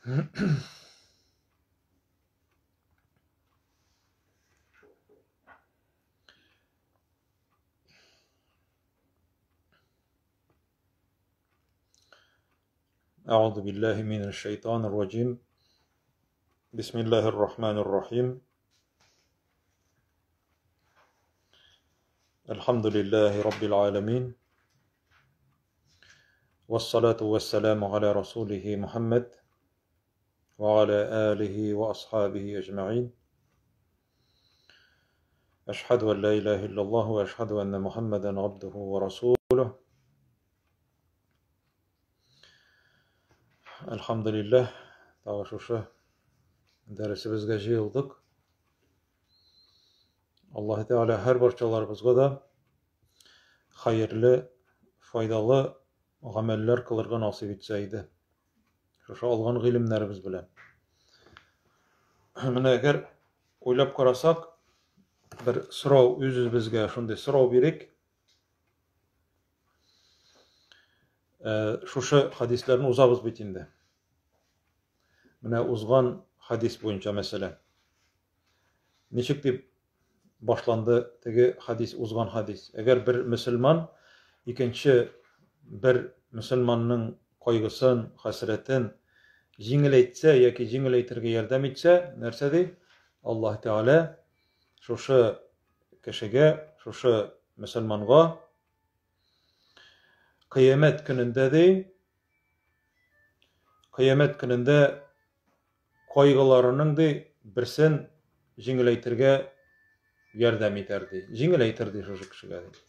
أعوذ بالله من الشيطان الرجيم بسم الله الرحمن الرحيم الحمد لله رب العالمين والصلاة والسلام على رسوله محمد وعلى آله وأصحابه أجمعين أشهد أن لا إله إلا الله وأشهد أن محمدا عبده ورسوله Әлхәмдүлилләһ, тагы шушы дәресебезгә җыелдык. Аллаһ Тәгалә һәр барчаларыбызга да хәерле, файдалы гамәлләр кылырга насыйп итсә иде. Шушы алган гыйлемнәребез белән. Менә әгәр уйлап карасак, бер сорау үз-үзебезгә шундый сорау бирик. Шушы хадисләрне узабыз бит инде. Менә узган хадис буенча мәсәлән. Ничек дип башланды теге хадис, узган хадис? Әгәр бер мөселман икенче бер мөселманның кайгысын, хәсрәтен җиңеләйтсә яки җиңеләйтергә ярдәм итсә, нәрсә ди? Аллаһ Тәгалә шушы кешегә, шушы мөселманга Кыямәт көнендә ди, кыямәт көнендә кайгыларының ди берсен җиңеләйтергә ярдәм итәр ди. Җиңеләйтер ди шушы кешегә ди.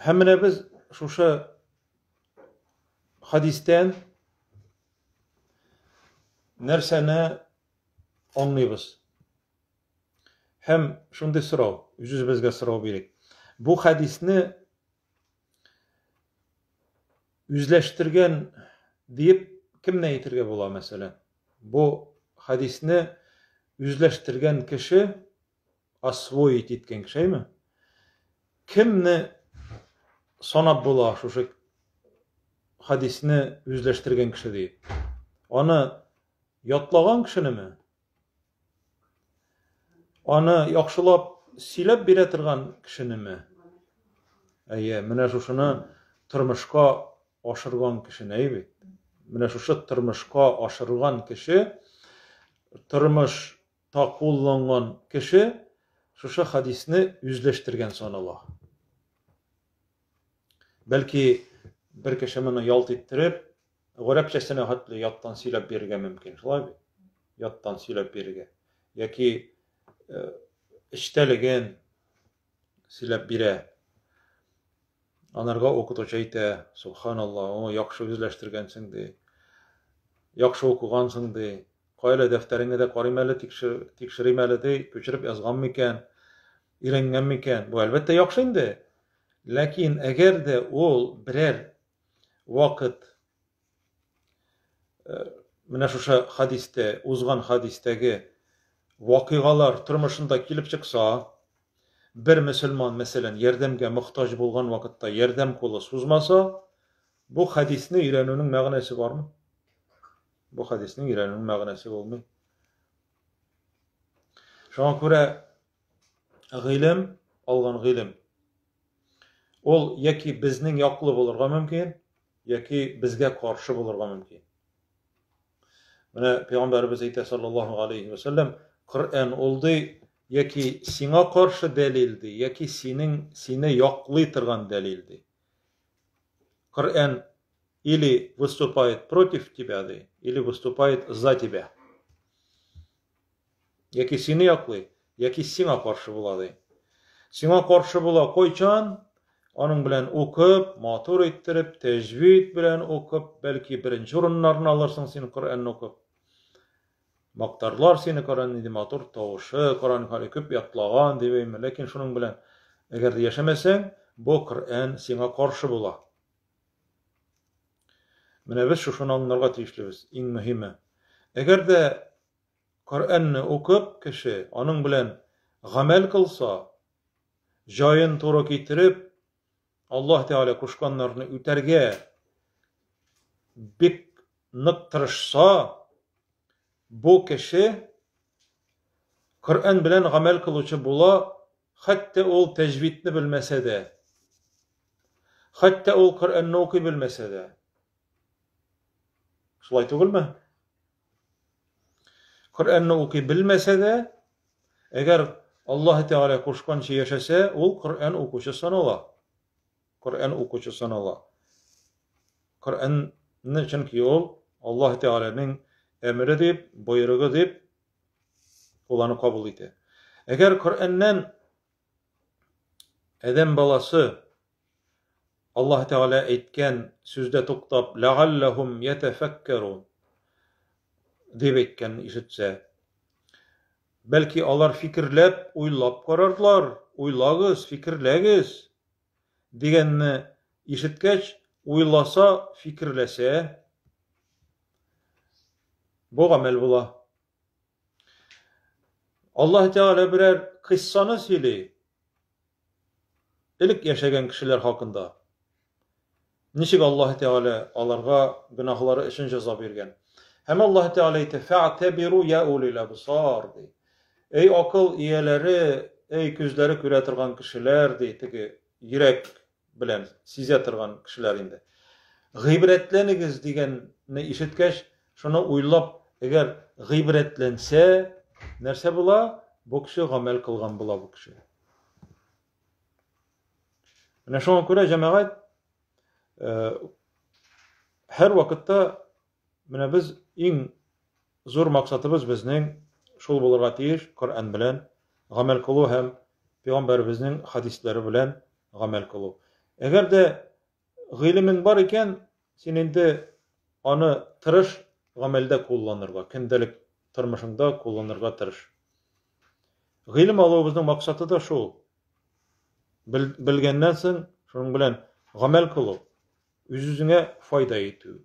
Һәм менә без шушы хадистән нәрсәне аңлыйбыз? Һәм шундый сорау, үз-үзебезгә сорау бирик. Бу хәдисне үзләштергән диеп кемне әйтергә була, мәсәлән? Бу хәдисне үзләштергән кеше, освоить иткән кеше, әйме? Кемне санап була шушы хәдисне үзләштергән кеше диеп? Аны ятлаган кешенеме? Аны яхшылап сөйләп бирә торган кешенеме? Әйе, менә шушыны тормышка ашырган кешене, әйе бит? Менә шушы тормышка ашырган кеше, тормышта кулланган кеше шушы хадисне үзләштергән санала. Бәлки бер кеше моны ялт иттереп, Гарәпчәсенә хәтле яттан сөйләп бирергә мөмкин, шулай бит? Яттан сөйләп бирергә. Яки э, эчтәлеген сөйләп бирә. Анарга укытучы әйтә, субханалла, о, яхшы үзләштергәнсең ди. Яхшы укыгансың ди. Кая дәфтәреңне дә карыйм әле, тикшер, тикшерим әле ди, күчереп язган микән, өйрәнгән микән? Бу әлбәттә яхшы инде. Ләкин әгәр дә ул берәр вакыт э, менә шушы хадистә, узган хадистәге вакыйгалар тормышында килеп чыкса, бер мөселман, мәсәлән, ярдәмгә мохтаҗ булган вакытта ярдәм кулы сузмаса, бу хадисне өйрәнүнең мәгънәсе бармы? Бу хадиснең өйрәнүнең мәгънәсе булмый. Шуңа күрә гыйлем, алган гыйлем Ул яки безнең яклы булырга мөмкин, яки безгә каршы булырга мөмкин. Менә пәйгамбәребез әйтә саллаллаһу алейхи ва сәлләм, Коръән ул ди, яки сиңа каршы дәлил ди, яки синең сине яклый торган дәлил ди. Коръән или выступает против тебя ди, или выступает за тебя. Яки сине яклый, яки сиңа каршы була ди. Сиңа каршы була кайчан? Аның белән укып, матур иттереп, тәҗвид белән укып, бәлки беренче урыннарны алырсың син Коръәнне укып. Мактарлар сине Коръән нинди матур тавышы, Коръән хәле күп ятлаган дип әйме. Ләкин шуның белән әгәр дә яшәмәсәң, бу Коръән сиңа каршы була. Менә без шушыны аңларга тиешлебез, иң мөһиме. Әгәр дә Коръәнне укып, кеше аның белән гамәл кылса, җаен туры китереп, Аллаһ Тәгалә кушканнарны үтәргә бик нык тырышса, бу кеше Коръән белән гамәл кылучы була, хәтта ул тәҗвидне белмәсә дә. Хәтта ул Коръәнне укый белмәсә дә. Шулай түгелме? Коръәнне укый белмәсә дә, әгәр Аллаһ Тәгалә кушканча яшәсә, ул Коръән укучы санала. Коръән укучы санала. Коръәнне чөнки ул Аллаһ Тәгаләнең әмере дип, боерыгы дип ул аны кабул итә. Әгәр Коръәннән адәм баласы Аллаһ Тәгалә әйткән сүздә туктап, ләгалләһум ятәфәккәрун дип әйткәнен ишетсә, бәлки алар фикерләп, уйлап карарлар, уйлагыз, фикерләгез дигәнне ишеткәч, уйласа, фикерләсә, бу гамәл була. Аллаһ Тәгалә берәр кыйссаны сөйли, элек яшәгән кешеләр хакында. Ничек Аллаһ Тәгалә аларга гөнаһлары өчен җәза биргән. Һәм Аллаһ Тәгалә әйтә: "Фә'тәбиру я улил абсар" ди. Эй акыл ияләре, эй күзләре күрә торган кешеләр ди, теге йөрәк белән сизә торган кешеләр инде. Гыйбрәтләнегез дигәнне ишеткәч, шуны уйлап, әгәр гыйбрәтләнсә, нәрсә була? Бу кеше гамәл кылган була бу кеше. Менә шуңа күрә җәмәгать э, һәр вакытта менә без иң зур максатыбыз безнең шул булырга тиеш, Коръән белән гамәл кылу һәм пәйгамбәребезнең хадисләре белән гамәл кылу. Әгәр дә гыйлемең бар икән, син инде аны тырыш гамәлдә кулланырга, көндәлек тормышыңда кулланырга тырыш. Гыйлем алуыбызның максаты да шул. Белгәннән соң, шуның белән гамәл кылу, үз-үзеңә файда итү.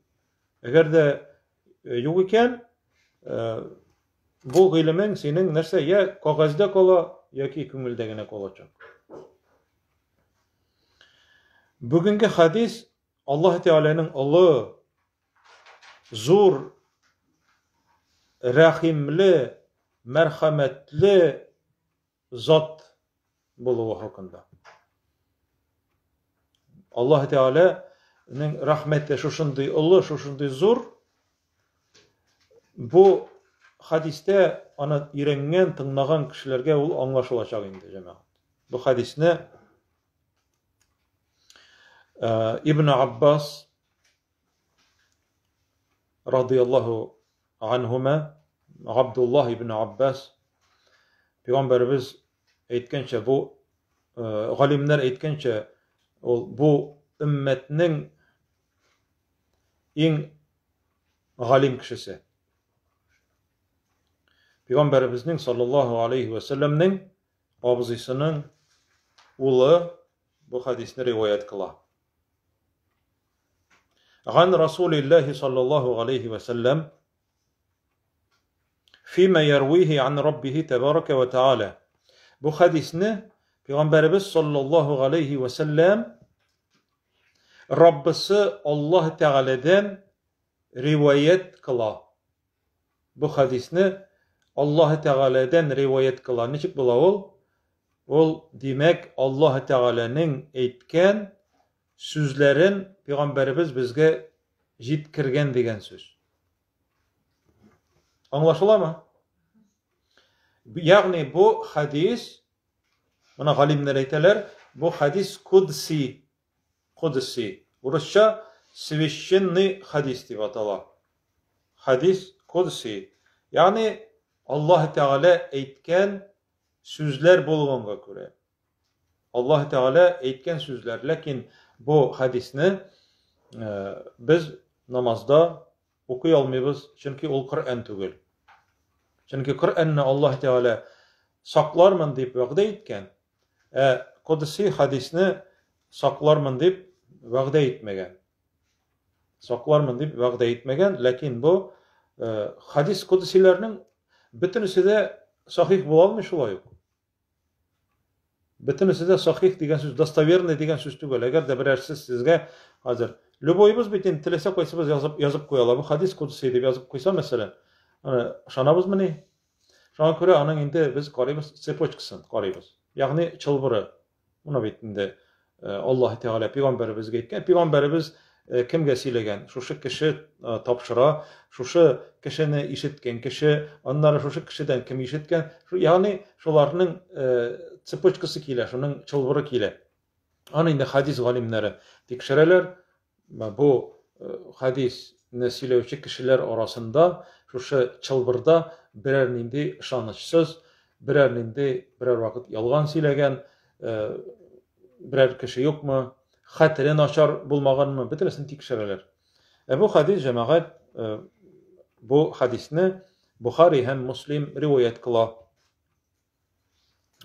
Әгәр дә э, юк икән, э, бу гыйлемең синең нәрсә, я кәгазьдә кала, яки күңелдә генә калачак. Бүгенге хадис Аллаһ Тәгаләнең олы, зур, рәхимле, мәрхәмәтле зат булуы хакында. Аллаһ Тәгаләнең рәхмәте шушындый олы, шушындый зур. Бу хадистә аны өйрәнгән, тыңлаган кешеләргә ул аңлашылачак инде, җәмәгать. Бу хадисне э, Ибн Аббас радияллаһу анһума, Габдуллаһ ибн Аббас пәйгамбәребез әйткәнчә, бу э, галимнәр әйткәнчә, ул бу өммәтнең иң галим кешесе. Пәйгамбәребезнең саллаллаһу алейхи ва сәлләмнең абзыйсының улы бу хадисне риваять кыла. Ган Расулиллахи саллаллаху алейхи ва сәлләм фима ярвихи ан раббихи табарака ва тааля. Бу хадисне Пәйгамбәребез саллаллаху алейхи ва сәлләм Раббысы Аллаһ Тәгаләдән риваять кыла. Бу хадисне Аллаһ Тәгаләдән риваять кыла. Ничек була ул? Ул, димәк, Аллаһ Тәгаләнең әйткән сүзләрен пәйгамбәребез безгә җиткергән дигән сүз. Аңлашыламы? Ягъни бу хадис, менә галимнәр әйтәләр, бу хадис кудси, кудси, урысча священный хадис дип атала. Хадис кудси, ягъни Аллаһ Тәгалә әйткән сүзләр булганга күрә. Аллаһ Тәгалә әйткән сүзләр. Ләкин бу хадисне э, без намазда укый алмыйбыз, чөнки ул Коръән түгел. Чөнки Коръәнне Аллаһ Тәгалә саклармын дип вәгъдә иткән, ә Кодси хадисне саклармын дип вәгъдә итмәгән. Саклармын дип вәгъдә итмәгән, ләкин бу э, хадис кодсиләрнең бөтенесе дә сахих була алмый шулай ук. Бөтенесе дә сахих дигән сүз, достоверный дигән сүз түгел. Әгәр дә берәрсе сезгә хәзер любойыбыз бит инде теләсә кайсыбыз язып язып куя ала. Бу хадис кудси дип язып куйса, мәсәлән, аны ышанабызмыни? Шуңа күрә аның инде без карыйбыз цепочкасын карыйбыз. Ягъни чылбыры. Моны бит инде Аллаһ Тәгалә пәйгамбәребезгә әйткән. Пәйгамбәребез кемгә сөйләгән? Шушы кеше тапшыра, шушы кешене ишеткән кеше, аннары шушы кешедән кем ишеткән? Ягъни шуларның цепочкасы килә, шуның чылбыры килә. Аны инде хадис галимнәре тикшерәләр. Бу хадисне сөйләүче кешеләр арасында шушы чылбырда берәр нинди ышанычсыз, берәр нинди берәр вакыт ялган сөйләгән берәр кеше юкмы, хәтере начар булмаганмы, бөтенесен тикшерәләр. Ә бу хадис, җәмәгать, бу хадисне Бухари һәм Муслим риваять кыла.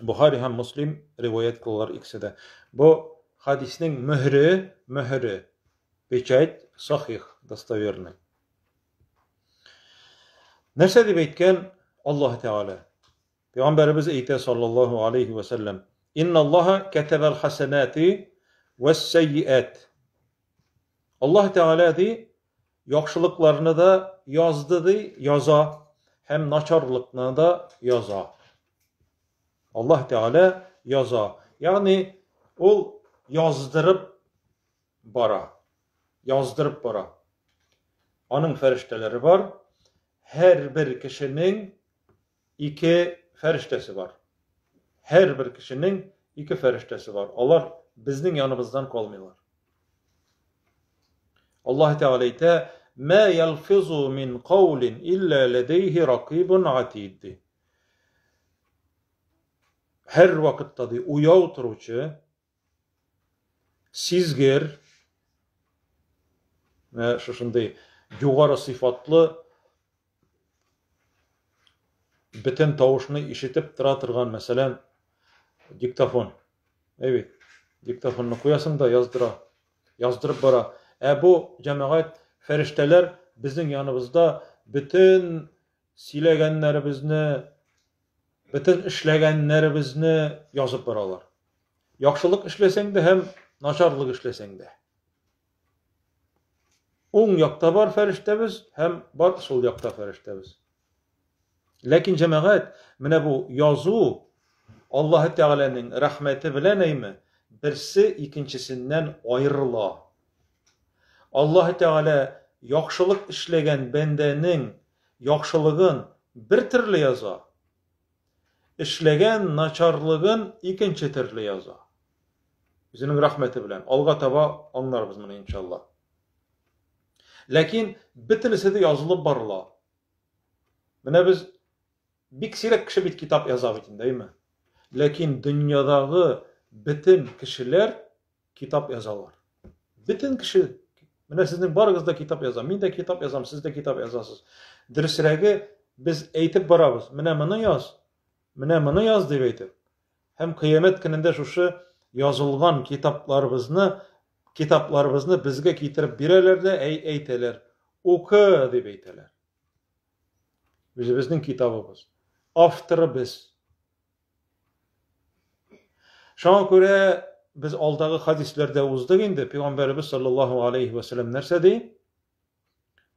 Бухари һәм Муслим риваять кылалар икесе дә. Бу хадиснең мөһре, мөһре, печать, сахих, достоверный. Нәрсә дип әйткән Аллаһ Тәгалә? Пәйгамбәребез әйтә саллаллаһу алейхи ва сәлләм: "Инна Аллаһа катабал хасанати вәс-сайиат". Аллаһ Тәгалә ди, Яхшылыкларны да язды ди, яза, һәм начарлыкны да яза. Аллаһ Тәгалә яза. Ягъни ул яздырып бара. Яздырып бара. Аның фәрештәләре бар. Һәрбер кешенең ике фәрештәсе бар. Һәрбер кешенең ике фәрештәсе бар. Алар безнең яныбыздан калмыйлар. Аллаһ Тәгалә әйтә, "Ма ялфизу мин каулин илля ләдәйһи ракибун атид" ди. Һәр вакытта ди уяу торучы, сизгер, менә шушындый югары сыйфатлы бөтен тавышны ишетеп тора торган, мәсәлән, диктофон. Әй бит, диктофонны куясың да яздыра, яздырып бара. Ә бу җәмәгать, фәрештәләр безнең яныбызда бөтен сөйләгәннәребезне, бөтен эшләгәннәребезне язып баралар. Яхшылык эшләсәң дә һәм начарлык эшләсәң дә. Уң якта бар фәрештәбез һәм бар сул якта фәрештәбез. Ләкин җәмәгать, менә бу язу Аллаһы Тәгаләнең рәхмәте белән әйме, берсе икенчесеннән аерыла. Аллаһы Тәгалә яхшылык эшләгән бәндәнең яхшылыгын бер төрле яза, эшләгән начарлыгын икенче төрле яза. Үзенең рәхмәте белән. Алга таба аңларбыз моны иншалла. Ләкин бөтенесе дә язылып барыла. Менә без бик сирәк кеше бит китап яза бит инде, әйме? Ләкин дөньядагы бөтен кешеләр китап язалар. Бөтен кеше, менә сезнең барыгыз да китап яза. Мин дә китап язам, сез дә китап язасыз. Дөресрәге, без әйтеп барабыз, менә моны яз, менә моны яз дип әйтеп. Һәм кыямәт көнендә шушы язылган китапларыбызны, китапларыбызны безгә китереп бирәләр дә әй әйтәләр. Укы дип әйтәләр. Үзебезнең китабыбыз. Авторы без. Шуңа күрә без алдагы хадисләрдә уздык инде, Пәйгамбәребез саллаллаһу алейхи ва сәлләм нәрсә ди?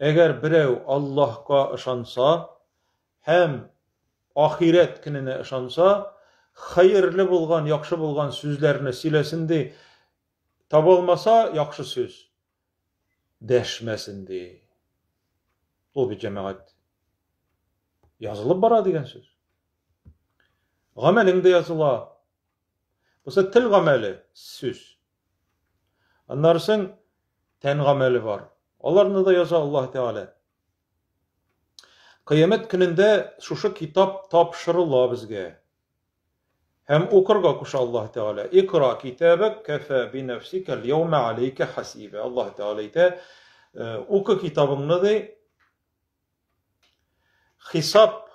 Әгәр берәү Аллаһка ышанса һәм ахирәт көненә ышанса, хәерле булган, яхшы булган сүзләрне сөйләсен ди. Таба алмаса яхшы сүз, дәшмәсен ди. Ул бит җәмәгать язылып бара дигән сүз. Гамәлең дә языла. Бусы тел гамәле, сүз. Аннары соң тән гамәле бар. Аларны да яза Аллаһ Тәгалә. Кыямәт көнендә шушы китап тапшырыла безгә. Һәм укырга куша Аллаһ Тәгалә. Икра китабак кафа би нәфсика ал-яума алейка хасиба. Аллаһ Тәгалә әйтә, «Э, укы китабыңны ди, хисап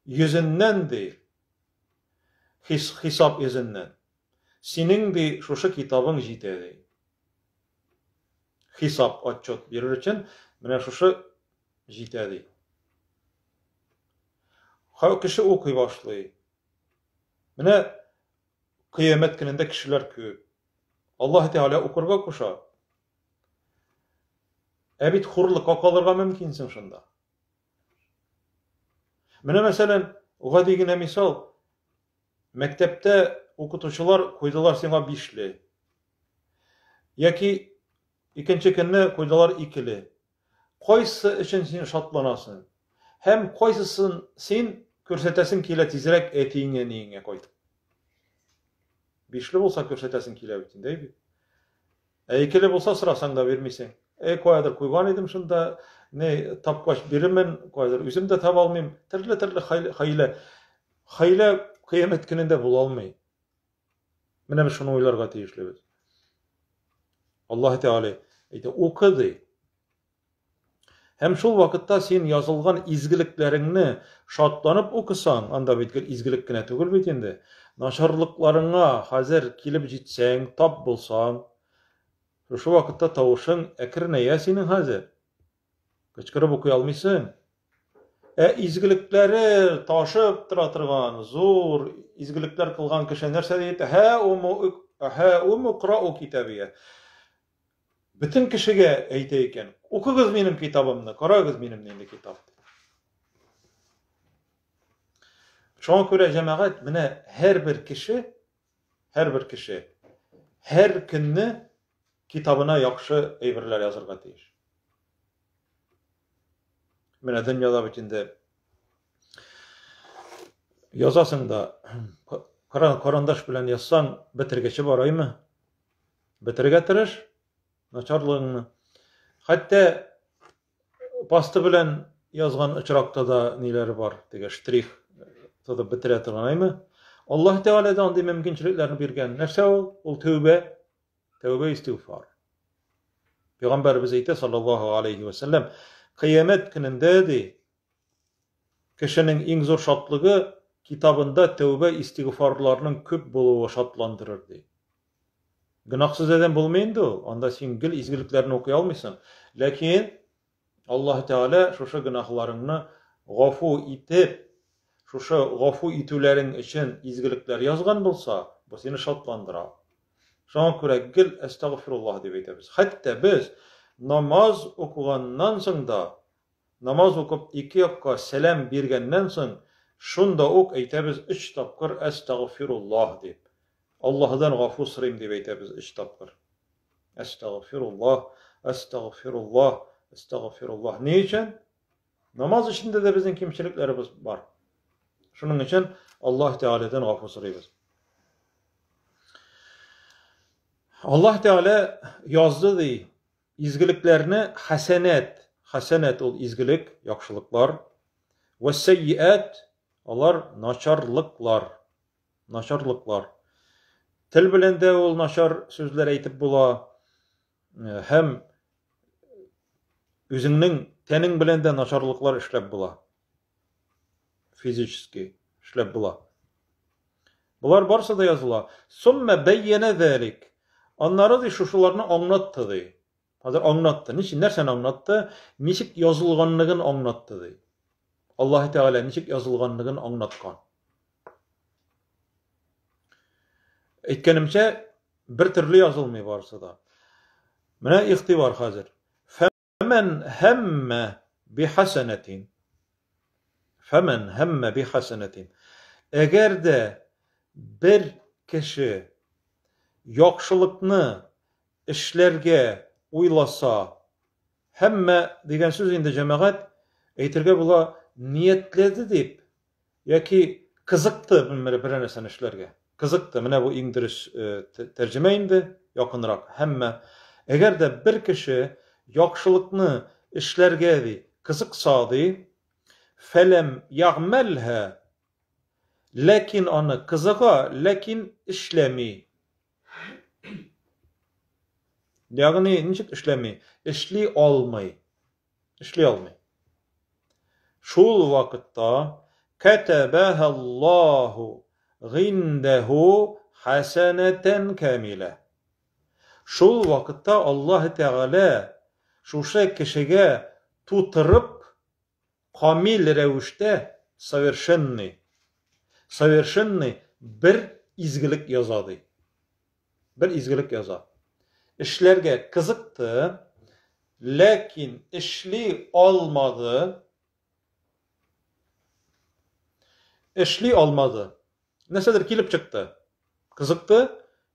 йөзеннән ди, хис, хисап йөзеннән. Синең ди шушы китабың җитә ди. Хисап отчет бирер өчен менә шушы җитә ди. Кеше укый башлый. Менә Кыямәт көнендә кешеләр күп. Аллаһ Тәгалә укырга куша. Ә бит хурлыкка калырга мөмкинсең шунда. Менә мәсәлән, гади генә мисал, мәктәптә укытучылар куйдылар сиңа бишле. Яки икенче көнне куйдылар икеле. Кайсы өчен син шатланасың? Һәм кайсысын син күрсәтәсең килә тизрәк әтиеңә, әниеңә кайтып? Бишле булса күрсәтәсең килә бит инде, әй бит. Ә икеле булса сорасаң да бирмисең. Әй, каядыр куйган идем шунда, не тапкач бирермен, каядыр үзем дә таба алмыйм. Төрле-төрле хәйлә. Хәйлә кыямәт көнендә була алмый. Менә без шуны уйларга тиешлебез. Аллаһ Тәгалә әйтә, укы ди. Һәм шул вакытта син язылган изгелекләреңне шатланып укысаң, анда бит гел изгелек кенә түгел бит инде. Начарлыкларыңа хәзер килеп җитсәң, тап булсаң, шушы вакытта тавышың әкренәя синең хәзер. Кычкырып укый алмыйсың. Ә изгелекләре ташып тора торган, зур изгелекләр кылган кеше нәрсә дип әйтә? Һә уму һә уму кырау китабия. Бөтен кешегә әйтә икән, укыгыз минем китабымны, карагыз минем нинди китап. Шуңа күрә җәмәгать менә һәрбер кеше, һәрбер кеше һәр көнне китабына яхшы әйберләр язырга тиеш. Менә дөньяда бит инде язасың да, карандаш белән язсаң, бетергече бараймы? Бетерергә тырыш начарлыгыңны. Хәтта паста белән язган очракта да ниләре бар, теге штрих тотып бетерә торган, әйме? Аллаһ Тәгалә дә андый мөмкинчелекләрне биргән. Нәрсә ул? Ул тәүбә, тәүбә истигъфар. Пәйгамбәребез әйтә, саллаллаһу алейхи ва сәлләм, кыямәт көнендә ди, Кешенең иң зур шатлыгы, китабында тәүбә истигъфарларның күп булуы шатландырыр, ди. Гөнаһсыз адәм булмый инде ул, анда син гел изгелекләрне укый алмыйсың. Ләкин Аллаһ Тәгалә шушы гөнаһларыңны гафу итеп, шушы гафу итүләрең өчен изгелекләр язган булса, бу сине шатландыра. Шуңа күрә гел әстәгъфируллаһ дип әйтәбез. Хәтта без намаз укыганнан соң да Намаз укып ике якка сәлам биргәннән соң, шунда ук әйтәбез өч тапкыр Әстәгъфируллаһ дип. Аллаһыдан гафу сорыйм дип әйтәбез өч тапкыр. Әстәгъфируллаһ, әстәгъфируллаһ, әстәгъфируллаһ. Ни өчен? Намаз эчендә дә безнең кимчелекләребез бар. Шуның өчен Аллаһ Тәгаләдән гафу сорыйбыз. Аллаһ Тәгалә язды ди, Изгелекләрне хәсәнәт, хәсәнәт ул изгелек, яхшылыклар, вәссәйиәт алар начарлыклар, начарлыклар. Тел белән дә ул начар сүзләр әйтеп була, һәм үзеңнең тәнең белән дә начарлыклар эшләп була. Физически эшләп була. Болар барысы да языла. Сумма бәйяна залик. Аннары ди шушыларны аңлатты ди. Хәзер аңлатты. Ничек нәрсәне аңлатты? Ничек язылганлыгын аңлатты ди. Аллаһ Тәгалә ничек язылганлыгын аңлаткан. Әйткәнемчә, бер төрле язылмый барысы да. Менә игътибар хәзер. Фәмән һәммә бихәсәнәтин. Фәмән һәммә бихәсәнәтин. Әгәр дә бер кеше яхшылыкны эшләргә уйласа, һәммә дигән сүз инде җәмәгать әйтергә була ниятләде дип, Яки кызыкты берәр нәрсәне эшләргә. Кызыкты. Менә бу иң дөрес э, тәрҗемә инде, якынрак. Һәммә. Әгәр дә бер кеше яхшылыкны эшләргә ди, кызыкса ди, фәләм ягъмәлһә, ләкин аны кызыга, ләкин эшләми. Ягъни ничек эшләми? Эшли алмый. Эшли алмый. Шул вакытта кәтәбәһәллаһу гиндәһу хәсәнәтән камилә. Шул вакытта Аллаһ Тәгалә шушы кешегә тутырып камил рәвештә совершенный совершенный бер изгелек яза ди. Бер изгелек яза. Эшләргә кызыкты, ләкин эшли алмады. Эшли алмады. Нәрсәдер килеп чыкты. Кызыкты,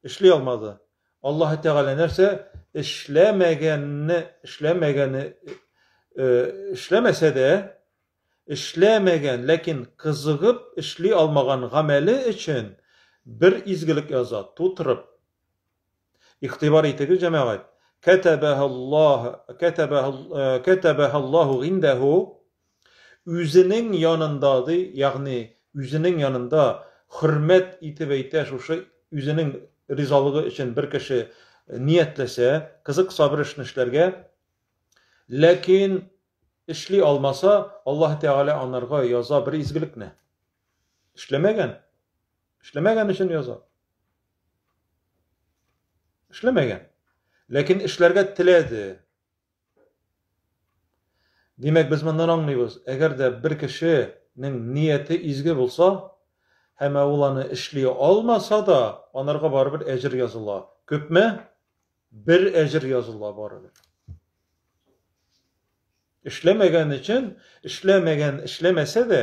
эшли алмады. Аллаһы Тәгалә нәрсә эшләмәгәнне, эшләмәгәне э, эшләмәсә дә, эшләмәгән, ләкин кызыгып эшли алмаган гамәле өчен бер изгелек яза, тутырып. Игътибар итегез, җәмәгать. Кәтәбәһаллаһ, кәтәбәһаллаһу гиндәһу үзенең янында ди, ягъни үзенең янында хөрмәт итеп әйтә шушы үзенең ризалыгы өчен бер кеше ниятләсә, кызыкса бер эшне эшләргә, ләкин эшли алмаса, Аллаһ Тәгалә анарга яза бер изгелекне. Эшләмәгән. Эшләмәгән өчен яза. Эшләмәгән. Ләкин эшләргә теләде. Димәк, без моннан аңлыйбыз, әгәр дә бер кешенең нияте изге булса, һәм ул аны эшли алмаса да, анарга барыбер әҗер языла. Күпме? Бер әҗер языла барыбер. Эшләмәгән өчен, эшләмәгән, эшләмәсә дә,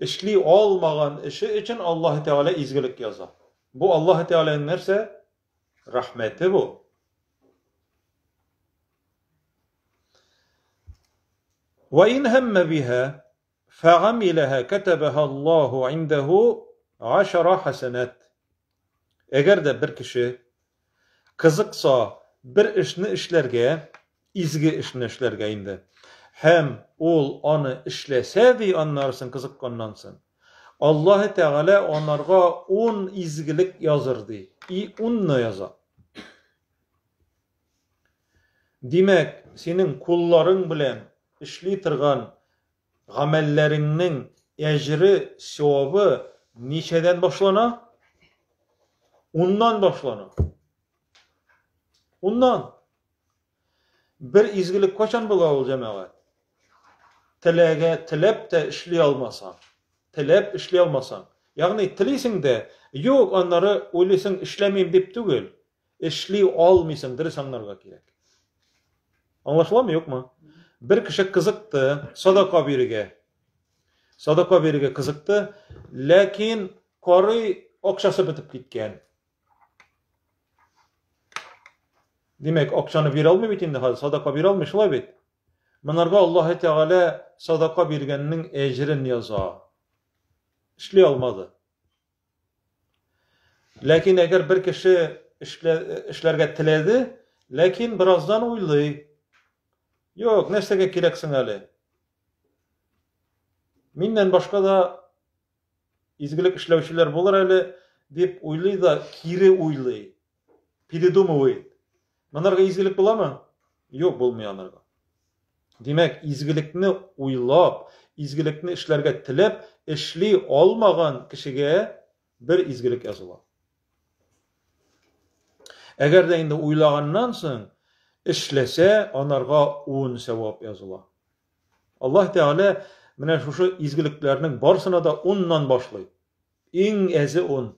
эшли алмаган эше өчен Аллаһ Тәгалә изгелек яза. Бу Аллаһ Тәгаләнең нәрсә? Рәхмәте бу. Ва ин һәммә биһа фәгамиләһә кәтәбәһә Аллаһу индәһу ашара хәсәнәт. Әгәр дә бер кеше кызыкса бер эшне эшләргә, изге эшне эшләргә инде, һәм ул аны эшләсә ди аннарысын кызыкканнан соң, Аллаһы Тәгалә анарга ун изгелек языр ди. И унны яза. Димәк, синең кулларың белән эшли торган гамәлләреңнең әҗре, савабы ничәдән башлана? Уннан башлана. Уннан. Бер изгелек кайчан була ул, җәмәгать? Теләгә, теләп тә эшли алмасаң. Теләп эшли алмасаң. Ягъни телисең дә, юк, аннары уйлыйсың, эшләмим дип түгел. Эшли алмыйсың, дөрес аңларга кирәк. Аңлашыламы, юкмы? Бер кеше кызыкты садака бирергә. Садака бирергә кызыкты, ләкин карый акчасы бетеп киткән. Димәк, акчаны бирә алмый бит инде хәзер, садака бирә алмый, шулай бит? Монарга Аллаһ Тәгалә садака биргәннең әҗерен яза. Эшли алмады. Ләкин әгәр бер кеше эшләргә теләде, ләкин бераздан уйлый. Юк, нәрсәгә кирәксең әле? Миннән башка да изгелек эшләүчеләр булыр әле, дип уйлый да кире уйлый. Передумывает. Монарга изгелек буламы? Юк, булмый анарга. Димәк, изгелекне уйлап, изгелекне эшләргә теләп, эшли алмаган кешегә бер изгелек языла. Әгәр дә инде уйлаганнан соң эшләсә, анарга 10 сәвап языла. Аллаһ Тәгалә менә шушы изгелекләрнең барсына да уннан башлый. Иң әзе ун.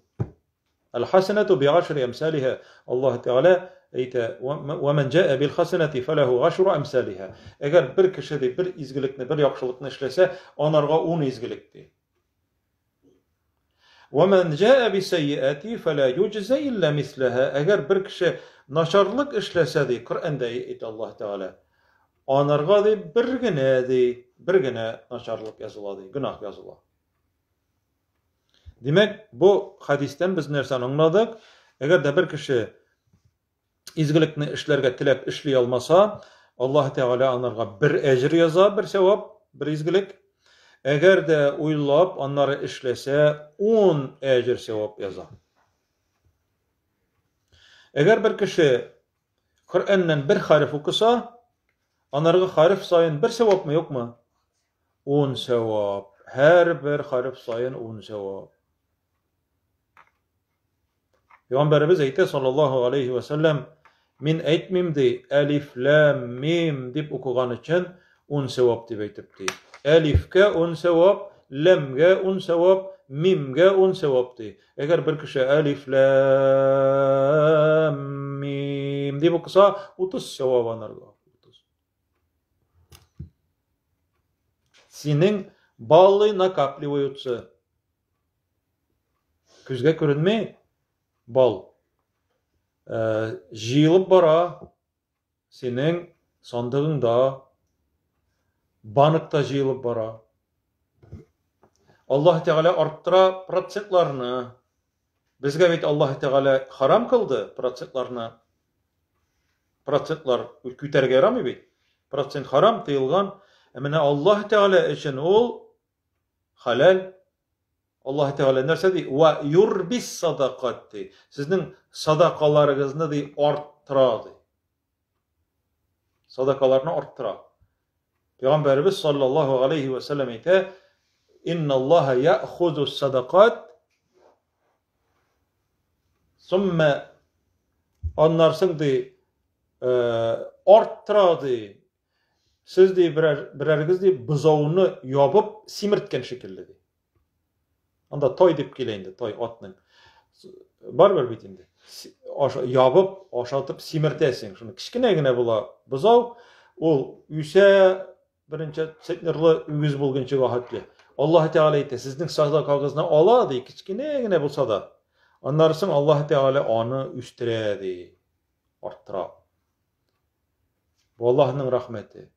Әл-хасанату би'ашри әмсалиһа. Аллаһ Тәгалә әйтә: "Ва ман җа'а бил хасанати фалаху ашру әмсалиһа". Әгәр бер кеше ди бер изгелекне, бер яхшылыкны эшләсә, анарга ун изгелек ди. Ва ман җа'а бисәйиати фала юҗза илля мислаһа. Әгәр бер кеше начарлык эшләсә ди, Коръәндә әйтә Аллаһ Тәгалә, анарга ди бер генә ди, бер генә начарлык языла ди, гөнаһ языла. Димәк, бу хәдистән без нәрсәне аңладык? Әгәр дә бер кеше изгелекне эшләргә теләп эшли алмаса, Аллаһ Тәгалә анарга бер әҗер яза, бер сәвап, бер изгелек. Әгәр дә уйлап, аннары эшләсә, 10 әҗер сәвап яза. Әгәр бер кеше Коръәннән бер хәреф укыса, анарга хәреф саен бер сәвапмы, юкмы? Ун сәвап. Һәрбер хәреф саен ун сәвап. Пәйгамбәребез әйтә, саллаллаһу алейхи вә сәлләм, мин әйтмим ди, әлиф, ләм, мим дип укыган өчен ун сәвап дип әйтеп ди. Әлифкә ун сәвап, ләмгә ун сәвап, мимгә 10 сәвап ди. Әгәр бер кеше әлиф ләм мим дип укыса, 30 сәвап анарга. 30. Синең баллы накапливаются. Күзгә күренми бал. Җыелып бара. Синең сандыгыңда, банкта җыелып бара. Аллаһ Тәгалә арттыра процентларны. Безгә бит Аллаһ Тәгалә харам кылды процентларны. Процентлар күтәрергә ярамый бит. Процент харам, тыелган. Ә менә Аллаһ Тәгалә өчен ул хәләл. Аллаһ Тәгалә нәрсә ди? Ва юрбис садакат ди. Сезнең садакаларыгызны ди арттыра ди. Садакаларны арттыра. Пәйгамбәребез саллаллаһу алейхи ва сәлләм әйтә: "Инналлаһа яхузу садакат сумма аннан соң ди арттыра ди. Сез ди берәр берәрегез ди бозауны ябып симерткән шикелле ди. Анда той дип килә инде, той атның. Барыбер бит инде. Аша, ябып, ашатып симертәсең. Шуны кечкенә генә була бозау, ул үсә беренче центнерлы үгез булганчыга хәтле. Аллаһ Тәгалә әйтә, сезнең садакагызны ала ди, кечкенә генә булса да. Аннары соң Аллаһ Тәгалә аны үстерә ди, арттыра. Бу Аллаһның рәхмәте.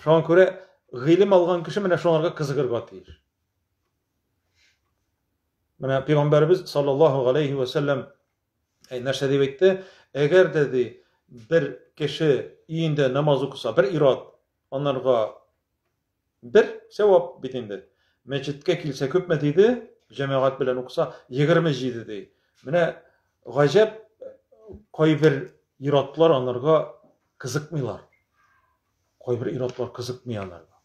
Шуңа күрә гыйлем алган кеше менә шуңарга кызыгырга тиеш. Менә пәйгамбәребез саллаллаһу алейхи ва сәлләм нәрсә дип әйтте? Әгәр дә ди бер кеше өендә намаз укыса, бер ир-ат анарга Бер сәвап бит инде. Мәчеткә килсә күпме диде, җәмәгать белән укыса 27 ди. Менә гаҗәп кайбер ир-атлар анарга кызыкмыйлар. Кайбер ир-атлар кызыкмый анарга.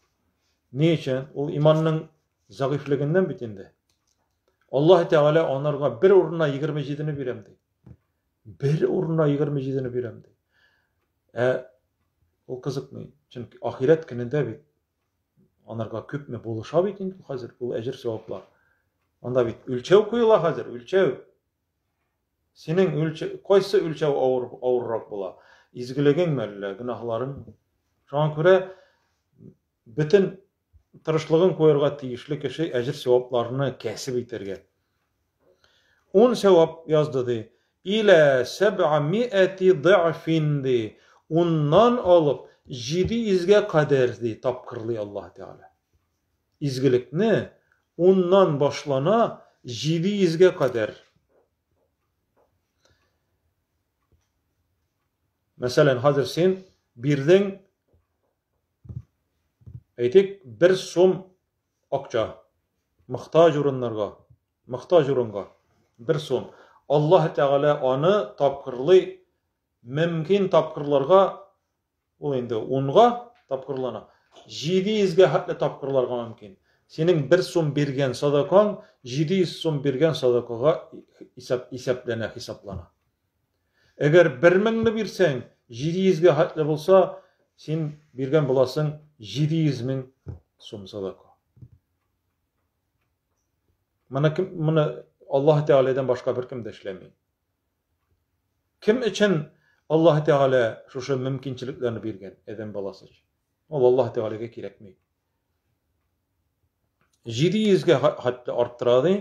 Ни өчен? Ул иманның зәгыйфьлегеннән бит инде. Аллаһ Тәгалә анарга бер урынына 27-не бирәм ди. Бер урынына 27-не бирәм ди. Ә ул кызыкмый. Чөнки ахирәт көнендә бит анарга күпме булыша бит инде хәзер ул әҗер саваплар. Анда бит үлчәү куела хәзер, үлчәү. Синең үлчәү, кайсы үлчәү авыр, авыррак була? Изгелегеңме әллә гөнаһларың? Шуңа күрә бөтен тырышлыгын куярга тиешле кеше әҗер савапларны кәсеп итәргә. Ун савап язды ди. Илә сәб'a миәти ды'фин ди. Уннан алып 700-гә кадәр ди тапкырлый Аллаһ Тәгалә. Изгелекне уннан башлана 700-гә кадәр. Мәсәлән, хәзер син бирдең Әйтик, бер сум акча мохтаҗ урыннарга, мохтаҗ урынга бер сум. Аллаһ Тәгалә аны тапкырлый, мөмкин тапкырларга, ул инде унга тапкырлана, 700-гә хәтле тапкырларга мөмкин. Синең бер сум биргән садакаң 700 сум биргән садакага исәп, исәпләнә, хисаплана. Әгәр бер меңне бирсәң, 700 гә хәтле булса, син биргән буласың 700 мең сум садака. Моны кем, моны Аллаһ Тәгаләдән башка беркем дә эшләми. Кем өчен Аллаһ Тәгалә шушы мөмкинчелекләрне биргән адәм баласы өчен? Ул Аллаһ Тәгаләгә кирәкми. 700 гә хәтта арттыра ди.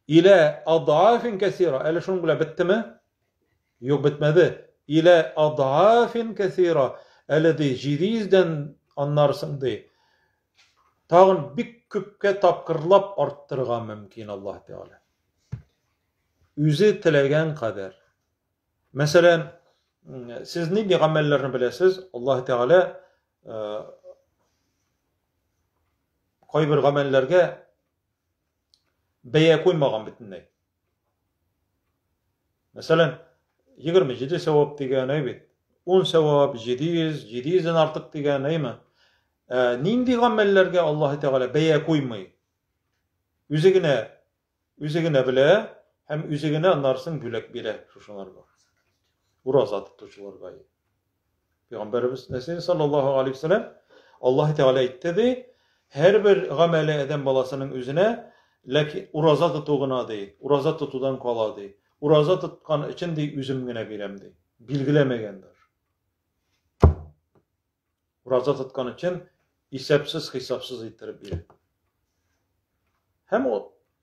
Илә адаафин кәсира. Әле шуның белән беттеме? Юк, бетмәде. Илә адаафин кәсира. Әле ди 700 дән аннарысын ди. Тагын бик күпкә тапкырлап арттырырга мөмкин Аллаһ Тәгалә. Үзе теләгән кадәр. Мәсәлән, сез нинди гамәлләрне беләсез? Аллаһ Тәгалә кайбер гамәлләргә бәя куймаган бөтенләй. Мәсәлән, 27 савап дигән әй бит. 10 савап, 700, 700-дән артык дигән әйме? Ә, нинди гамәлләргә Аллаһ Тәгалә бәя куймый? Үзе генә Үзе генә белә һәм үзе генә аннарысын бүләк бирә шушыларга. Ураза тотучыларга. Пәйгамбәребез нәрсә саллаллаһу алейхи вәсәлләм Аллаһ Тәгалә әйтте ди, Һәрбер гамәле адәм баласының үзенә, ләкин ураза тоту гына ди, ураза тотудан кала ди. Ураза тоткан өчен ди үзем генә бирәм ди. Билгеләмәгән даже. Ураза тоткан өчен исәпсез-хисапсыз иттереп бирә. Һәм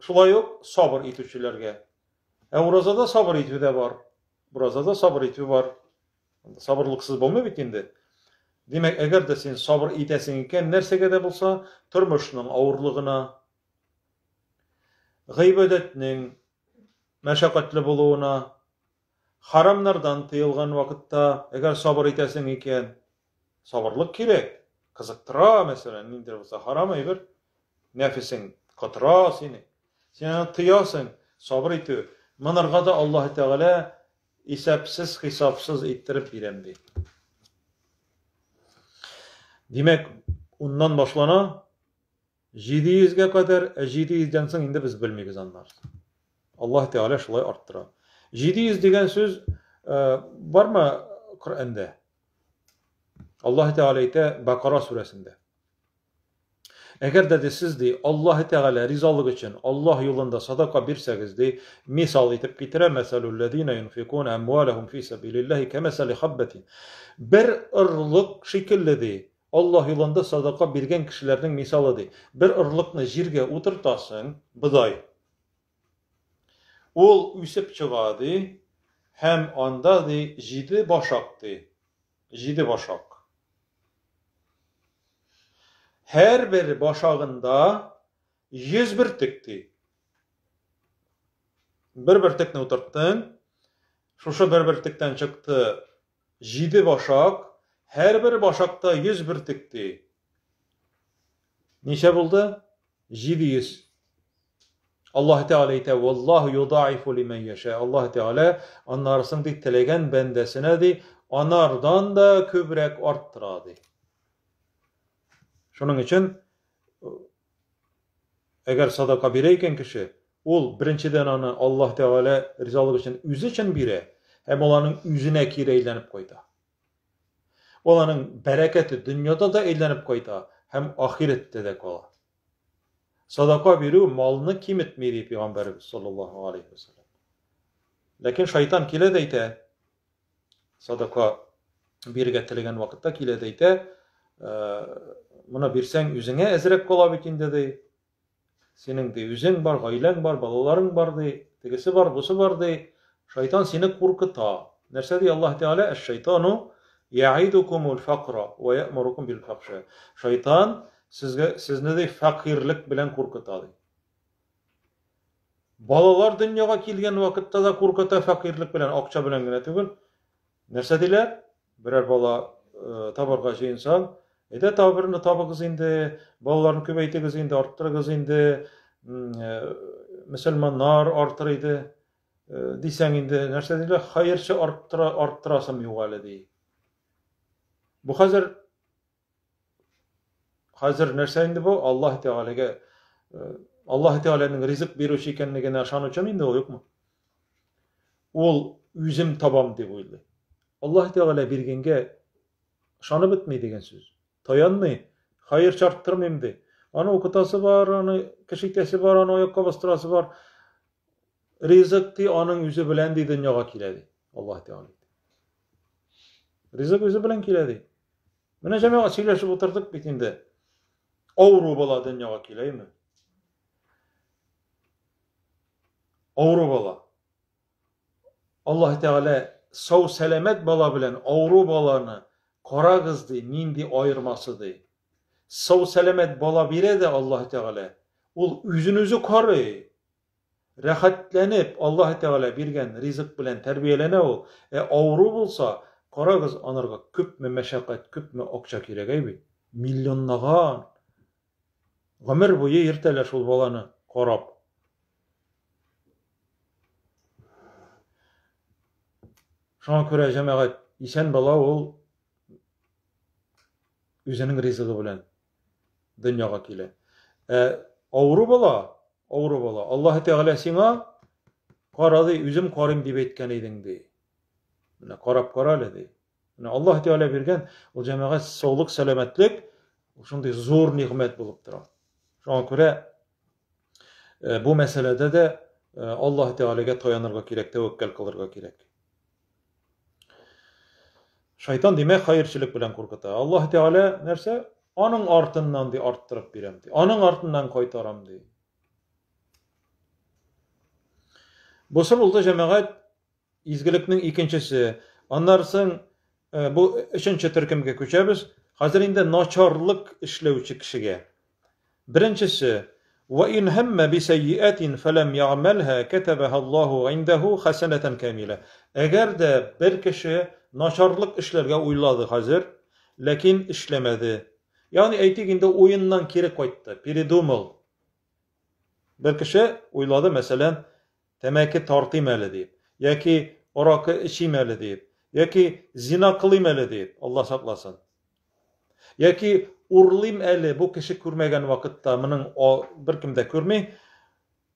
шулай ук сабыр итүчеләргә. Ә уразада сабыр итү дә бар. Уразада сабыр итү бар. Сабырлыксыз булмый бит инде. Димәк, әгәр дә син сабыр итәсең икән, нәрсәгә дә булса, тормышның авырлыгына, гыйбадәтнең мәшәкатьле булуына, харамнардан тыелган вакытта, әгәр сабыр итәсең икән, сабырлык кирәк. Кызыктыра, мәсәлән, ниндидер булса харам әйбер, нәфесең котыра сине. Син аны тыясың, сабыр итү. Монарга да Аллаһ Тәгалә исәпсез-хисапсыз иттереп бирәм ди. Димәк, уннан башлана, 700 гә кадәр, ә 700 дән соң инде без белмибез аннары. Аллаһ Тәгалә шулай арттыра. 700 дигән сүз э, бармы Коръәндә? Аллаһ Тәгалә әйтә Бакара сүрәсендә. Әгәр дә ди сез ди Аллаһ Тәгалә ризалык өчен Аллаһ юлында садака бирсәгез ди, мисал итеп китерә, мәсәлүлләзина юнфикуна әмваләһум фи сәбилиллаһи кәмәсәли хаббатин. Бер орлык шикелле ди, Аллаһ юлында садака биргән кешеләрнең мисалы ди. Бер орлыкны җиргә утыртасың, бодай. Ул үсеп чыга ди, һәм анда ди җиде башак ди. Җиде башак. Һәрбер башагында 100 бөртек ди. Бер бөртекне утырттың, шушы бер бөртектән чыкты җиде башак, һәрбер башакта 100 бөртек ди. Ничә булды? 700. Аллаһ Тәгалә әйтә, "Валлаһу юдаифу лиман яша". Аллаһ Тәгалә аннарысын ди теләгән бәндәсенә ди, анардан да күбрәк арттыра ди. Шуның өчен әгәр садака бирә икән кеше, ул беренчедән аны Аллаһ Тәгалә ризалыгы өчен үзе өчен бирә, һәм ул аның үзенә кире әйләнеп кайта. Ул аның бәрәкәте дөньяда да әйләнеп кайта һәм ахирәттә дә кала. Садака бирү малны киметми, ди пәйгамбәребез саллаллаһу алейхи ва саллям. Ләкин шайтан килә дә әйтә, садака бирергә теләгән вакытта килә дә әйтә, моны бирсәң үзеңә әзрәк кала бит инде, ди. Синең ди үзең бар, гаиләң бар, балаларың бар ди, тегесе бар, бусы бар ди. Шайтан сине куркыта. Нәрсә ди Аллаһ Тәгалә? Әш-шайтану яидукумул факра ва я'мурукум бил фахша. Шайтан сезгә сезне ди фәкыйрьлек белән куркыта ди. Балалар дөньяга килгән вакытта да куркыта фәкыйрьлек белән, акча белән генә түгел. Нәрсә диләр? Берәр бала э, табарга җыенсаң, әйдә тагы берне табыгыз инде, балаларны күбәйтегез инде, арттырыгыз инде, э, мөселманнар артыр иде э, дисәң инде, нәрсә диләр? Хәерче арттыра, арттырасым юк әле ди. Бу хәзер Хәзер нәрсә инде бу? Аллаһ Тәгаләгә э, Аллаһ Тәгаләнең ризык бирүче икәнлегенә ышанучымы инде ул, юкмы? Ул үзем табам дип уйлый. Аллаһ Тәгалә биргәнгә ышанып бетми дигән сүз. Таянмый, хәер чарттырмыйм ди. Аны укытасы бар, аны кеше итәсе бар, аны аякка бастырасы бар. Ризык ди аның үзе белән ди дөньяга килә ди. Аллаһ Тәгалә. Ризык үзе белән килә ди. Менә җәмәгать сөйләшеп утырдык бит инде. Авыру бала дөньяга киләме? Авыру бала. Аллаһ Тәгалә сау сәламәт бала белән авыру баланы карагыз ди, нинди аермасы ди. Сау сәламәт бала бирә дә Аллаһ Тәгалә. Ул үзен үзе карый. Рәхәтләнеп Аллаһы Тәгалә биргән ризык белән тәрбияләнә ул. Ә авыру булса, карагыз анарга күпме мәшәкать, күпме акча кирәк, әй бит. Миллионлаган. Гомер буе йөртәләр шул баланы карап. Шуңа күрә, җәмәгать, исән бала ул үзенең ризыгы белән дөньяга килә. Ә авыру бала, авыру бала, Аллаһы Тәгалә сиңа кара ди, үзем карыйм дип әйткән идең ди. Менә карап кара әле ди. Менә Аллаһ Тәгалә биргән ул җәмәгать саулык, сәламәтлек. Ул шундый зур нигъмәт булып тора. Шуңа күрә э, бу мәсьәләдә дә э, Аллаһ Тәгаләгә таянырга кирәк, тәвәккәл кылырга кирәк. Шайтан димәк хәерчелек белән куркыта. Аллаһ Тәгалә нәрсә? Аның артыннан ди арттырып бирәм ди. Аның артыннан кайтарам ди. Бусы булды җәмәгать изгелекнең икенчесе. Аннан соң э, бу өченче төркемгә күчәбез. Хәзер инде начарлык эшләүче кешегә. Беренчесе, Ва ин һәммә бисәйиәтин фәләм ягъмәлһә кәтәбәһә Аллаһу гыйндәһу хәсәнәтән камилә. Әгәр дә бер кеше начарлык эшләргә уйлады хәзер, ләкин эшләмәде. Ягъни әйтик инде уеннан кире кайтты, передумал. Бер кеше уйлады, мәсәлән, тәмәке тартыйм әле дип, яки аракы эчим әле дип, яки зина кылыйм әле дип, Алла сакласын. Яки урлыйм әле, бу кеше күрмәгән вакытта, моның беркем дә күрми,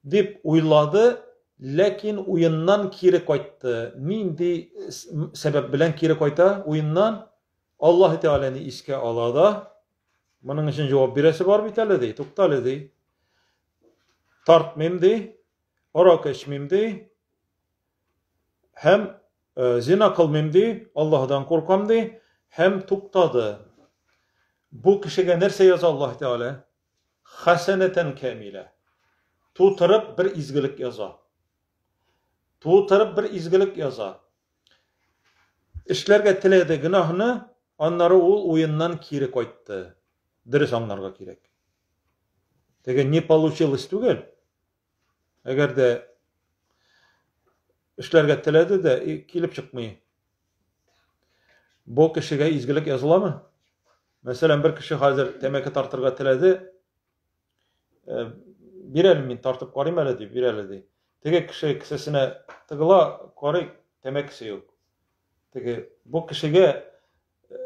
дип уйлады, ләкин уеннан кире кайтты. Нинди сәбәп белән кире кайта уеннан? Аллаһ Тәгаләне искә ала да, моның өчен җавап бирәсе бар бит әле, ди, тукта әле, ди. Тартмыйм, ди, аракы эчмим, ди, һәм э, зина кылмыйм, ди, Аллаһдан куркам, ди, һәм туктады. Бу кешегә нәрсә яза Аллаһ Тәгалә? Хәсәнәтән кәмилә. Тутырып бер изгелек яза. Тутырып бер изгелек яза. Эшләргә теләде гөнаһны, аннары ул уеннан кире кайтты. Дөрес аңларга кирәк. Теге не получилось түгел. Әгәр дә эшләргә теләде дә, килеп чыкмый. Бу кешегә изгелек языламы? Мәсәлән, бер кеше хәзер тәмәке тартырга теләде, Э, бир әле мин тартып карыйм әле ди, бир әле ди. Теге кеше кесәсенә тыгыла, карый, тәмәкесе юк. Теге бу кешегә э,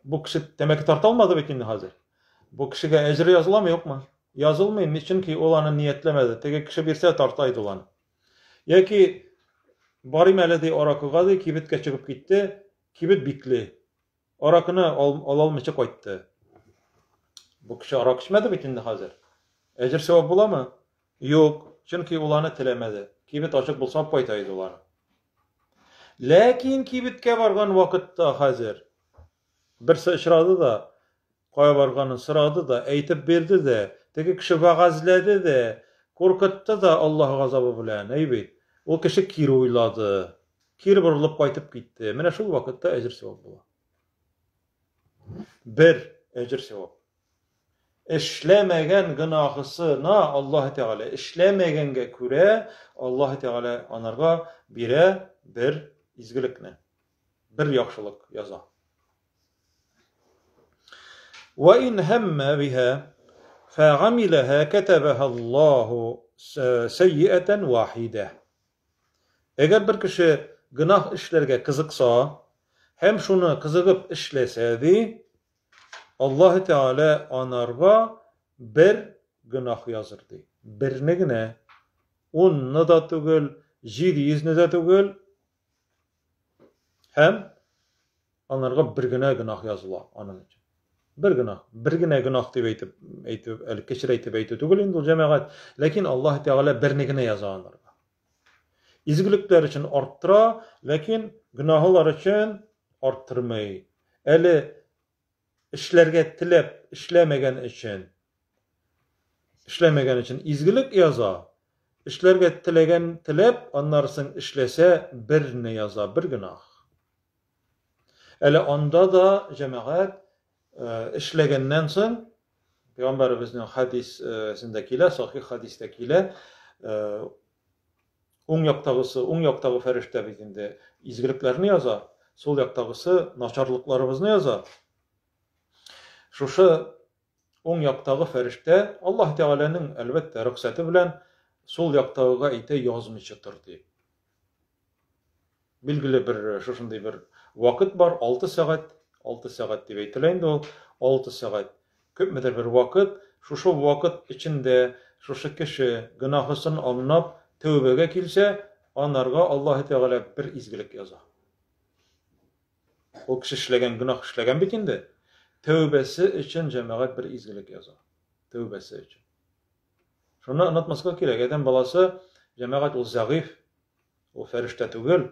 бу кеше тәмәке тарта алмады бит инде хәзер. Бу кешегә әҗер языламы, юкмы? Язылмый, чөнки ул аны ниятләмәде. Теге кеше бирсә тарта иде ул аны. Яки барыйм әле ди аракыга ди, кибеткә чыгып китте, кибет бикле. Аракыны ала алмыйча кайтты. Бу кеше аракы эчмәде бит инде хәзер. Әҗер савап буламы? Юк, чөнки ул аны теләмәде. Кибет ачык булса алып кайта иде ул аны. Ләкин кибеткә барган вакытта хәзер берсе очрады да, кая барганын сорады да, әйтеп бирде дә, теге кеше вәгазьләде дә, куркытты да Аллаһ газабы белән, әй бит. Ул кеше кире уйлады. Кире борылып кайтып китте. Менә шул вакытта әҗер савап була. Бер әҗер савап. Эшләмәгән гөнаһысына Аллаһ Тәгалә эшләмәгәнгә күрә Аллаһ Тәгалә анарга бирә бер изгелекне. Бер яхшылык яза. Ва ин һәммә биһа фәгамиләһә кәтәбәһә Аллаһу сәйиәтән вахидә. Әгәр бер кеше гөнаһ эшләргә кызыкса һәм шуны кызыгып эшләсә, ди, Аллаһы Тәгалә анарга бер гөнаһ языр, ди. Берне генә. Унны да түгел, 700-не дә түгел. Һәм Анарга бер генә гөнаһ языла аның өчен. Бер гөнаһ, бер генә гөнаһ дип әйтеп, әйтеп, әле кечерәйтеп әйтү түгел инде ул җәмәгать, ләкин Аллаһ Тәгалә берне генә яза анарга. Изгелекләр өчен арттыра, ләкин гөнаһлар өчен арттырмый. Әле эшләргә теләп эшләмәгән өчен эшләмәгән өчен изгелек яза, эшләргә теләгән теләп, аннары соң эшләсә, берне яза, бер гөнаһ. Әле анда да җәмәгать эшләгәннән соң, Пәйгамбәребезнең хәдисендә килә, сахих хәдистә килә, уң яктагысы, уң яктагы фәрештә бит инде изгелекләрне яза, сул яктагысы начарлыкларыбызны яза. Шушы уң яктагы фәрештә Аллаһ Тәгаләнең, әлбәттә, рөхсәте белән сул яктагыга әйтә, язмыйча тор дип. Билгеле бер шушындый бер вакыт бар, 6 сәгать, 6 сәгать дип әйтелә инде ул, 6 сәгать. Күпмедер бер вакыт, шушы вакыт эчендә шушы кеше гөнаһысын аңлап, тәүбәгә килсә, анарга Аллаһы Тәгалә бер изгелек яза. Ул кеше эшләгән гөнаһ эшләгән бит инде. Тәүбәсе өчен җәмәгать бер изгелек яза. Тәүбәсе өчен. Шуны онытмаска кирәк, адәм баласы, җәмәгать ул зәгыйфь, ул фәрештә түгел,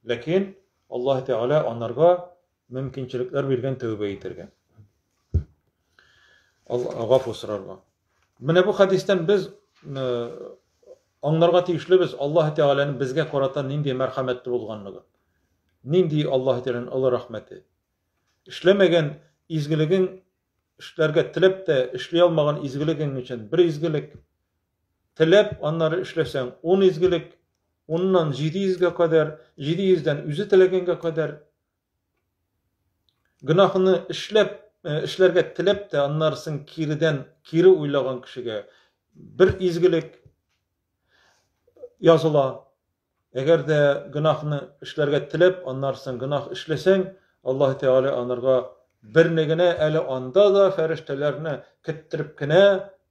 ләкин Аллаһ Тәгалә анарга мөмкинчелекләр биргән тәүбә итәргә. Гафу сорарга. Менә бу хәдистән без аңларга тиешлебез Аллаһ Тәгаләнең безгә карата нинди мәрхәмәтле булганлыгын. Нинди Аллаһ Тәгаләнең олы рәхмәте. Эшләмәгән изгелегең эшләргә теләп тә эшли алмаган изгелегең өчен бер изгелек, теләп аннары эшләсәң ун изгелек, уннан 700гә кадәр, 700дән үзе теләгәнгә кадәр. Гөнаһны эшләп, э, эшләргә теләп тә аннарысын киредән кире уйлаган кешегә бер изгелек языла. Әгәр дә гөнаһны эшләргә теләп, аннарысын гөнаһ эшләсәң, Аллаһ Тәгалә анарга берне генә, әле анда да фәрештәләрне көттереп кенә,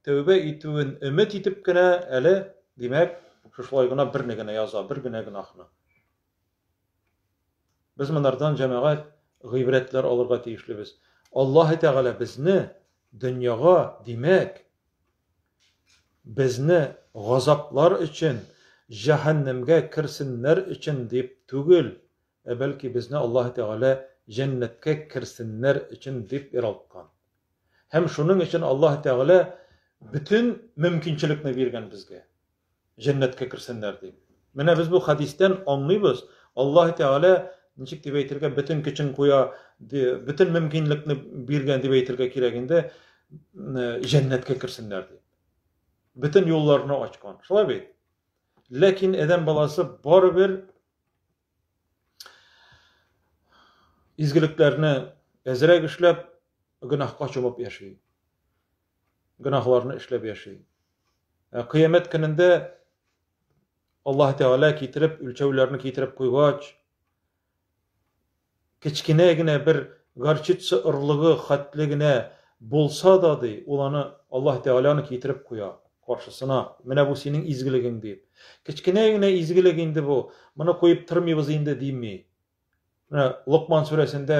тәүбә итүен өмет итеп кенә, әле, димәк, шушылай гына берне генә яза, бер генә гөнаһны. Без монардан, җәмәгать, гыйбрәтләр алырга тиешлебез. Аллаһ Тәгалә безне дөньяга, димәк, безне газаплар өчен, җәһәннәмгә керсеннәр өчен дип түгел, ә бәлки безне Аллаһ Тәгалә җәннәткә керсеннәр өчен дип яралткан. Һәм шуның өчен Аллаһ Тәгалә бөтен мөмкинчелекне биргән безгә. Җәннәткә керсеннәр дип. Менә без бу хәдистән аңлыйбыз, Аллаһ Тәгалә ничек дип әйтергә, бөтен көчен куя, бөтен мөмкинлекне биргән дип әйтергә кирәк инде, җәннәткә керсеннәр дип. Бөтен юлларны ачкан. Шулай бит? Ләкин адәм баласы барыбер изгелекләрне әзрәк эшләп, гөнаһка чумып яши. Гөнаһларны эшләп яши. Ә кыямәт көнендә Аллаһ Тәгалә китереп, үлчәүләрне китереп куйгач, кечкенә генә бер горчица орлыгы хәтле генә булса да, ди, ул аны Аллаһ Тәгалә аны китереп куя каршысына. Менә бу синең изгелегең дип. Кечкенә генә изгелек инде бу. Моны куеп тормыйбыз инде дими. Менә Локман сүрәсендә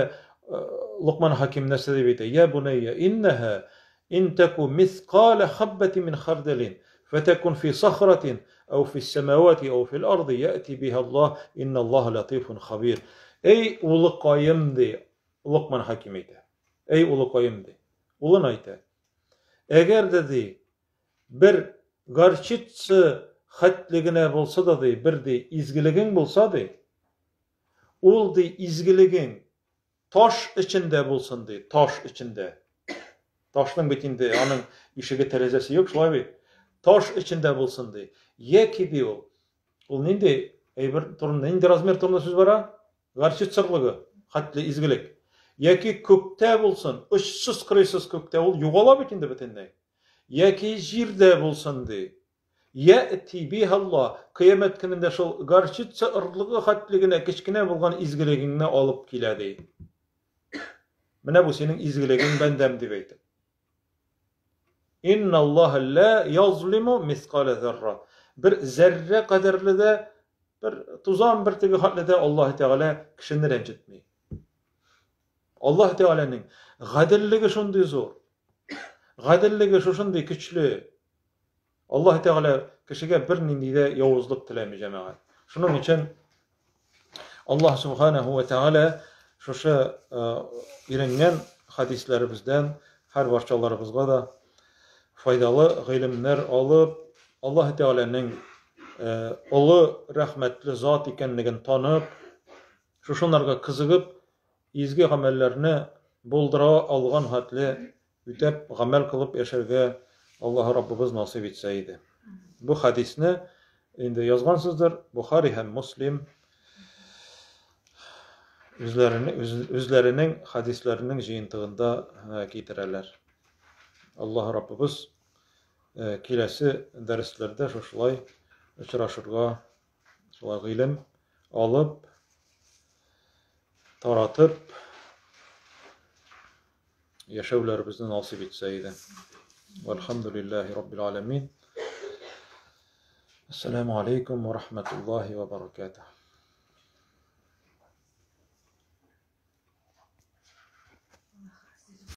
Локман хаким нәрсә дип әйтә? Я бунайя, иннаһа ин таку мисқала хаббати мин хардалин, фатакун фи сахратин ау фи самавати ау фил арди яти биха Аллаһ, инналлаһа латифун хабир. Эй улыкаем ди, Локман хаким әйтә. Эй улыкаем ди. Улын әйтә. Әгәр дә ди, бер горчица хәтле генә булса да ди, бер ди изгелегең булса ди, Ул, ди, изгелегең таш эчендә булсын, ди, таш эчендә. Ташның бит инде аның ишеге тәрәзәсе юк, шулай бит? Таш эчендә булсын, ди. Яки, ди ул, ул нинди әйбер турында, нинди размер турында сүз бара? Горчица орлыгы хәтле изгелек. Яки күктә булсын, очсыз-кырыйсыз күктә, ул югала бит инде бөтенләй. Яки җирдә булсын, ди. Яэти биһа Аллаһ, кыямәт көнендә шул горчица орлыгы хәтле генә кечкенә булган изгелегеңне алып килә, ди. Менә бу синең изгелегең, бәндәм, дип әйтеп. Инна Аллаһ ла язлиму мискаля зарра. Бер зәррә кадәрле дә, бер тузан бөртеге хәтле дә Аллаһ Тәгалә кешене рәнҗетми. Аллаһ Тәгаләнең гаделлеге шундый зур. Гаделлеге шушындый көчле. Аллаһ Тәгалә кешегә бернинди дә явызлык теләми, җәмәгать. Шуның өчен Аллаһ Субханаһу ва Тәгалә шушы өйрәнгән хадисләребездән һәр барчаларыбызга да файдалы гыйлемнәр алып, Аллаһ Тәгаләнең олы рәхмәтле зат икәнлеген танып, шушыларга кызыгып, изге гамәлләрне булдыра алган хәтле үтәп гамәл кылып яшәргә Аллаһы Раббыбыз насыйп итсә иде. Бу хәдисне инде язгансыздыр, Бухари һәм Муслим үзләренең хәдисләренең җыентыгында китерәләр. Аллаһы Раббыбыз киләсе дәресләрдә шушылай очрашырга, шулай гыйлем алып, таратып, яшәүләребезне насыйп итсә иде. Вальхамдулиллахи раббил аламин. Ассаламу алейкум ва рахматуллахи ва баракатух.